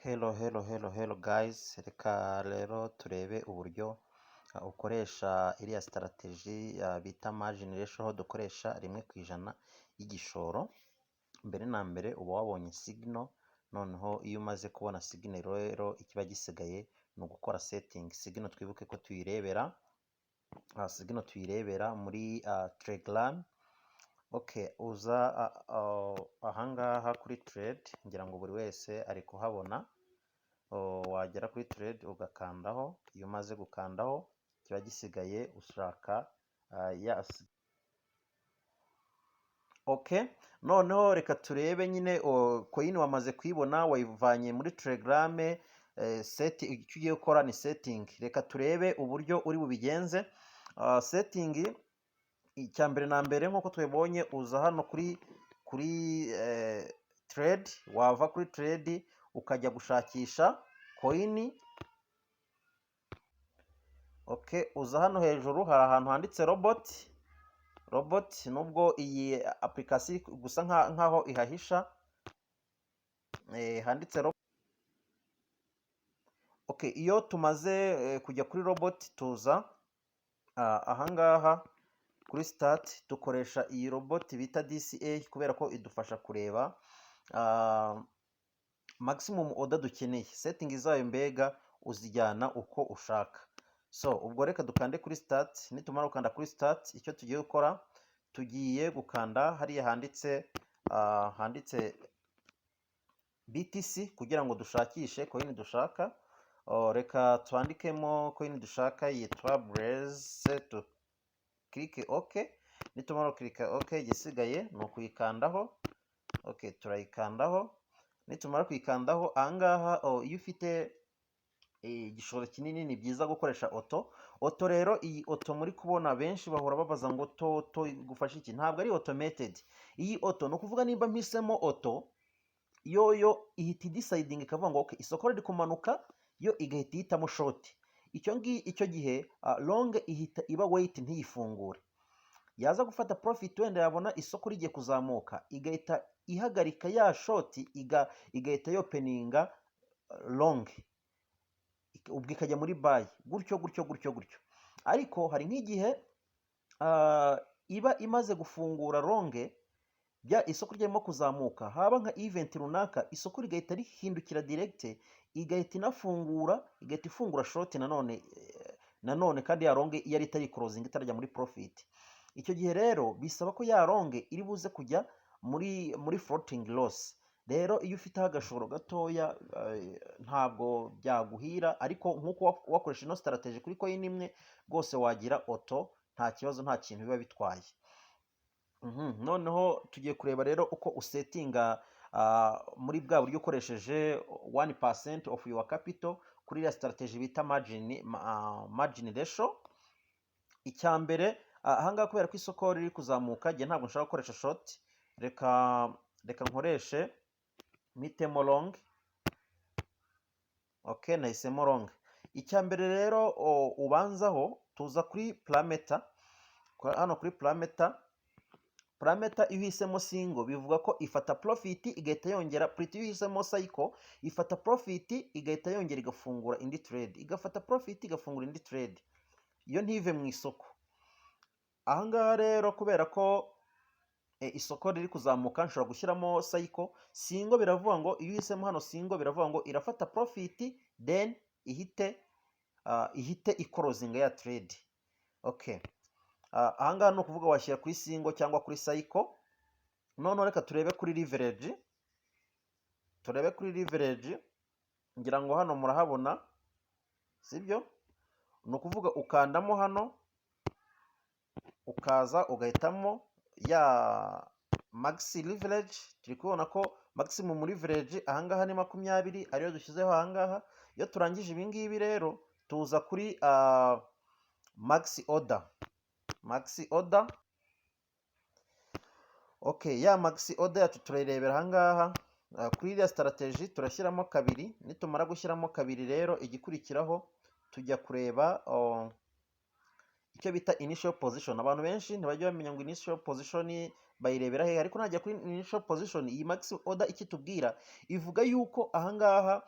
Hello, hello, hello, hello guys, reka rero turebe uburyo ukoresha iriya strategy bita margin ratio, aho dukoresha 1% y'igishoro. Mbere na mbere uba wabonye signal, noneho iyo umaze kubona signal rero ikiba gisigaye ni ugukora setting. Signal twibuke ko tuyirebera, signal tuyirebera muri Telegram. Okay, uza ahangaha kuri trade, ngira ngo buri wese ari kuhabona. Wagera kuri trade ugakandaho. Iyo umaze gukandaho, kiba gisigaye ushaka ya. Okay, noneho reka turebe nyine coin wamaze kuyibona, wayivanye muri Telegram. Set icyo ugiye gukora ni setting. Reka turebe uburyo uri bubigenze. Setting icya mbere na mbere, nk'uko tubibonye, uza hano kuri trade, wava kuri trade ukajya gushakisha coin. Okay, uza hano hejuru, hari ahantu handitse robot. Robot, nubwo iyi application gusa nkaho ihahisha, handitse robot. Okay, iyo tumaze kujya kuri robot, tuza ahangaha kuri start, dukoresha iyi robot bita DCA kubera ko idufasha kureba maximum order dukeneye. Setting zayo mbega uzijyana uko ushaka. So ubwo reka dukande kuri start. Nitumara gukanda kuri start, icyo tugiye gukora, tugiye gukanda hariya handitse BTC kugira ngo dushakishe coin dushaka. Oh, reka twandikemo coin dushaka yitwa Blaze, tukirike OK. Nitumara gukirika OK, igisigaye ni ukuyikandaho. OK, turayikandaho. Nitumara kuyikandaho ahangaha, oh, iyo ufite igishoro kinini ni byiza gukoresha auto. Auto rero, iyi auto muri kubona, benshi bahora babaza ngo auto, auto igufasha iki? Ntabwo ari automated iyi auto. Ni ukuvuga nimba mpisemo auto, yoyo ihita idecidinga ikavuga ngo okay, isoko riri kumanuka, yo igahita ihitamo short. Icyo gihe long ihita iba wait, ntiyifungure. Yaza gufata profit, wenda yabona isoko rigiye kuzamuka, igahita ihagarika ya short, igahita yopeninga long, ubwo ikajya muri buy, gutyo gutyo gutyo gutyo. Ariko hari nk'igihe iba imaze gufungura long, bya isoko ryarimo kuzamuka, haba nka event runaka, isoko rigahita rihindukira direct, igahita inafungura, igahita ifungura short nanone kandi ya long iyo ari itari closing, itarajya muri profit. Icyo gihe rero bisaba ko ya long iri buze kujya muri floating loss. Rero iyo ufiteho agashoro gatoya, ntabwo byaguhira, ariko nk'uko wakoresha ino strategy kuri coin imwe rwose, wagira auto nta kibazo, nta kintu biba bitwaye. Noneho tugiye kureba rero uko usetinga muri bwa buryo ukoresheje 1% of your capital kuri iriya strategy bita margin ratio. Icya mbere, ahangaha kubera ko isoko riri kuzamuka, njye ntabwo nshaka gukoresha short. Reka nkoreshe, mpitemo long. Okay, nahisemo long. Icya mbere rero ubanzaho, tuza kuri parameter hano. Kuri parameter, parameter iyo uhisemo single, bivuga ko ifata profit igahita yongera. Plutôt iyo uhisemo cycle, ifata profit igahita yongera igafungura indi trade, igafata profit igafungura indi trade, iyo ntive mu isoko. Ahangaha rero kubera ko isoko riri kuzamuka, nshobora gushyiramo cycle. Single biravuga ngo, iyo uhisemo hano single, biravuga ngo irafata profit, then ihite iclosinga ya trade. Okay, ahangaha ni ukuvuga washyira kuri single cyangwa kuri cycle. Noneho reka turebe kuri leverage. Turebe kuri leverage, ngira ngo hano murahabona, sibyo? Ni ukuvuga ukandamo hano, ukaza ugahitamo ya max leverage. Turi kubona ko maximum leverage ahangaha ni 20, ariyo dushyizeho ahangaha. Iyo turangije ibi ngibi rero, tuza kuri max order. Max order, okay, ya max order yacu turayirebera ahangaha. Kuri iriya strategy turashyiramo kabiri. Nitumara gushyiramo kabiri rero, igikurikiraho tujya kureba icyo bita initial position. Abantu benshi ntibajya bamenya ngo initial position bayirebera hehe, ariko najya kuri initial position, iyi max order ikitubwira ivuga yuko ahangaha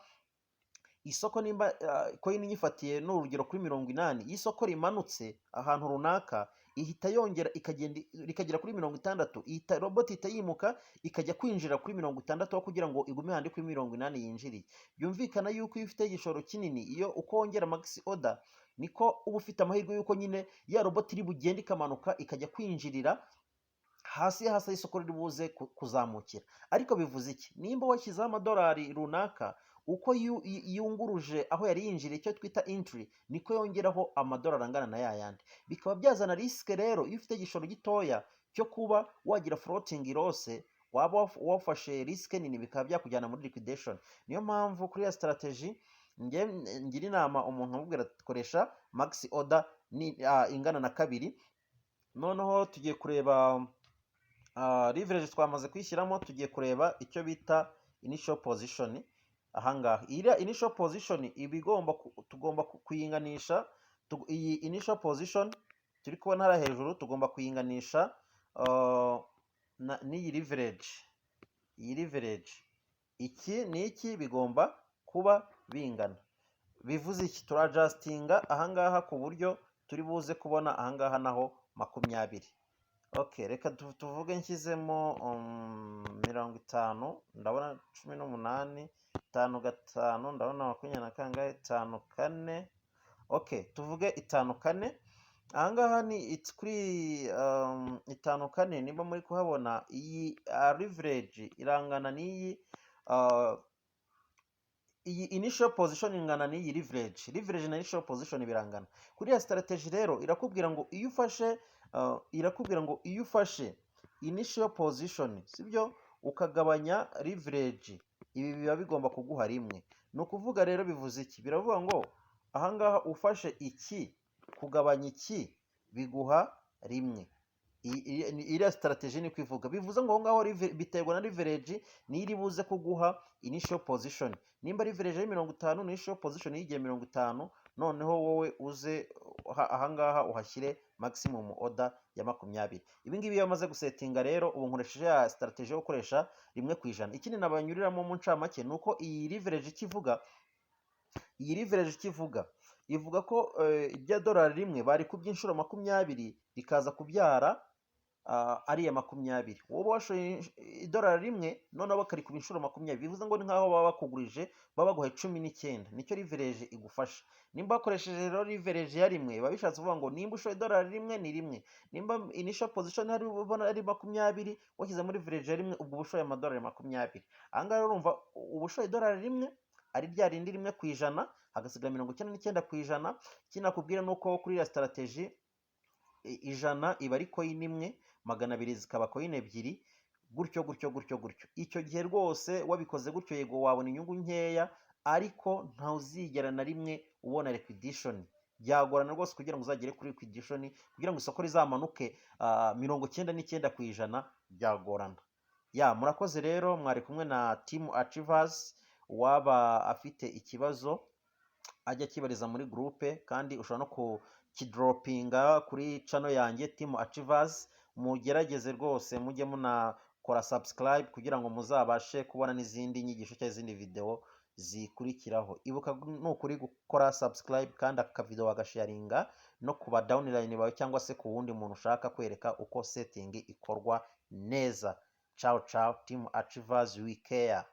Isoko nimba coin nyifatiye, ni urugero, kuri 80, iyo isoko rimanutse ahantu runaka, ihita yongera ikagenda rikagera kuri 60, ihita robot ihita yimuka ikajya kwinjira kuri 60 aho kugira ngo igume handi kuri 80 yinjiriye. Byumvikana yuko iyo ufite igishoro kinini, iyo uko wongera max order, niko uba ufite amahirwe yuko nyine ya robot iri bugende ikamanuka ikajya kwinjirira hasi hasi aho isoko riri buze kuzamukira. Ariko bivuze iki? Nimba washyizeho amadolari runaka, uko yunguruje aho yari yinjiriye, icyo twita entry, niko yongeraho amadolari angana na ya yandi, bikaba byazana risk rero, iyo ufite igishoro gitoya, cyo kuba wagira floating loss, waba wafashe risk nini, bikaba byakujyana muri liquidation. Niyo mpamvu kuri ya strategy nge ngira inama umuntu amubwira ati: "Koresha max order ni ingana na kabiri." Noneho tugiye kureba leverage twamaze kuyishyiramo, tugiye kureba icyo bita initial position ahangaha. Iriya initial position iba igomba tugomba kuyinganisha iyi initial position turi kubona hariya hejuru, tugomba kuyinganisha n'iyi leverage. Iyi leverage, iki n'iki bigomba kuba bingana. Bivuze iki? Turajustinga ahangaha ku buryo turi buze kubona ahangaha naho 20. Okay, reka tuvuge nshyizemo 50, ndabona 18, itanu gatanu, ndabona makumyabiri na kangahe, itanu kane. Okay, tuvuge itanu kane ahangaha ni kuri itanu kane. Niba muri kuhabona, iyi leverage irangana n'iyi iyi initial position ingana n'iyi leverage. Leverage na initial position birangana kuri ya strategy. Rero irakubwira ngo iyo ufashe initial position, sibyo, ukagabanya leverage, ibi biba bigomba kuguha rimwe. Ni ukuvuga rero, bivuze iki? Biravuga ngo ahangaha ufashe iki kugabanya iki biguha rimwe. Iriya strategy ni kwivuga, bivuze ngo aho ngaho biterwa na leverage, niyo iri buze kuguha initial position. Nimba leverage ari 50, initial position yigiye 50, noneho wowe uze ahangaha uhashyire maximum order ya 20. Ibi ngibi iyo bamaze gusettinga rero, ubu nkoresheje ya strategy yo gukoresha 1%. Ikindi nabanyuriramo mu ncamake ni uko iyi leverage ikivuga, iyi leverage ikivuga, ivuga ko irya dolari rimwe bari kubye inshuro 20, rikaza kubyara ariya 20. Wowe washoye idolari rimwe, noneho bakarikuba inshuro 20, bivuze ngo ni nk'aho baba bakugurije, baba baguhaye 19. Nicyo leverage igufasha. Nimba wakoresheje rero leverage ya rimwe, biba bishatse kuvuga ngo nimba ushoye idolari rimwe ni rimwe, nimba initial position hari ubona ari 20, washyize muri leverage ya rimwe, ubwo uba ushoye amadolari 20. Aha ngaha rero urumva uba ushoye idolari rimwe ari rya rindi 1%, hagasigara 99%. Ikindi nakubwira ni uko kuri iriya strategy 100 iba ari coin imwe, 200 zikaba coin ebyiri, gutyo gutyo gutyo gutyo. Icyo gihe rwose wabikoze gutyo, yego wabona inyungu nkeya, ariko ntuzigera na rimwe ubona liquidation. Byagorana rwose kugira ngo uzagere kuri liquidation, kugira ngo isoko rizamanuke 99%, byagorana. Ya, murakoze rero, mwari kumwe na Team Achievers. Uwaba afite ikibazo ajya akibariza muri groupe, kandi ushobora no kukidroppinga kuri channel yanjye Team Achievers. Mugerageze rwose mujye munakora subscribe kugira ngo muzabashe kubona n'izindi nyigisho cyangwa izindi video zikurikiraho. Ibuka nukuri gukora subscribe, kandi akavideo wagasharinga no ku ba downline bawe cyangwa se ku wundi muntu ushaka kwereka uko setting ikorwa neza. Ciao ciao, Team Achievers, we care.